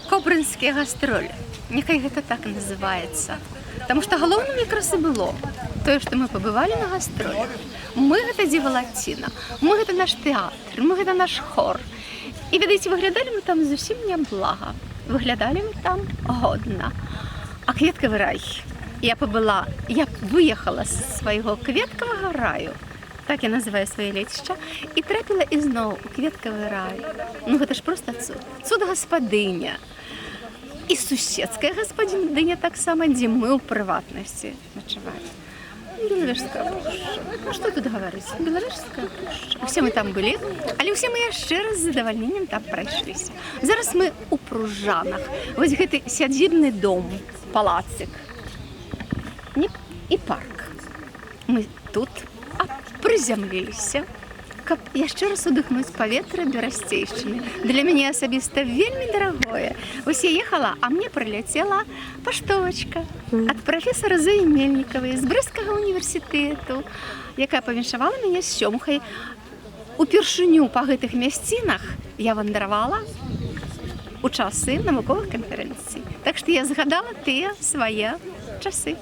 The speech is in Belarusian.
Кобрынскія гастролі. Няхай гэта так называецца. Таму што галоўным якраз і было тое, што мы пабывалі на гастролях. Мы — гэта Дзіва Лаціна, мы — гэта наш тэатр, мы — гэта наш хор. І, ведаеце, выглядалі мы там зусім няблага. Выглядалі мы там годна. А кветкавы рай. Я пабыла, я выехала з свайго кветкавага раю, так я называю сваё лецішча, і трапіла ізноў у кветкавы рай. Ну гэта ж проста цуд. Цуд гаспадыня. І суседская гаспадыня таксама, дзе мы ў прыватнасці начавалі. Белавежская пушча. Ну што тут гаварыць? Белавежская пушча. Усе мы там былі, але ўсе мы яшчэ раз з задавальненнем там прайшліся. Зараз мы ў Пружанах. Вось гэты сядзібны дом, палацык. Не, і парк. Мы тут прызямліліся, каб яшчэ раз удыхнуць паветра Берасцейшчыны. Для мяне асабіста вельмі дарагое. Вось я ехала, а мне прыляцела паштовачка ад прафесара Зоі Мельнікавай з Брэсцкага універсітэту, якая павіншавала мяне з сёмухай. Упершыню па гэтых мясцінах я вандравала у часы навуковых канферэнцый. Так што я згадала тыя свае часы.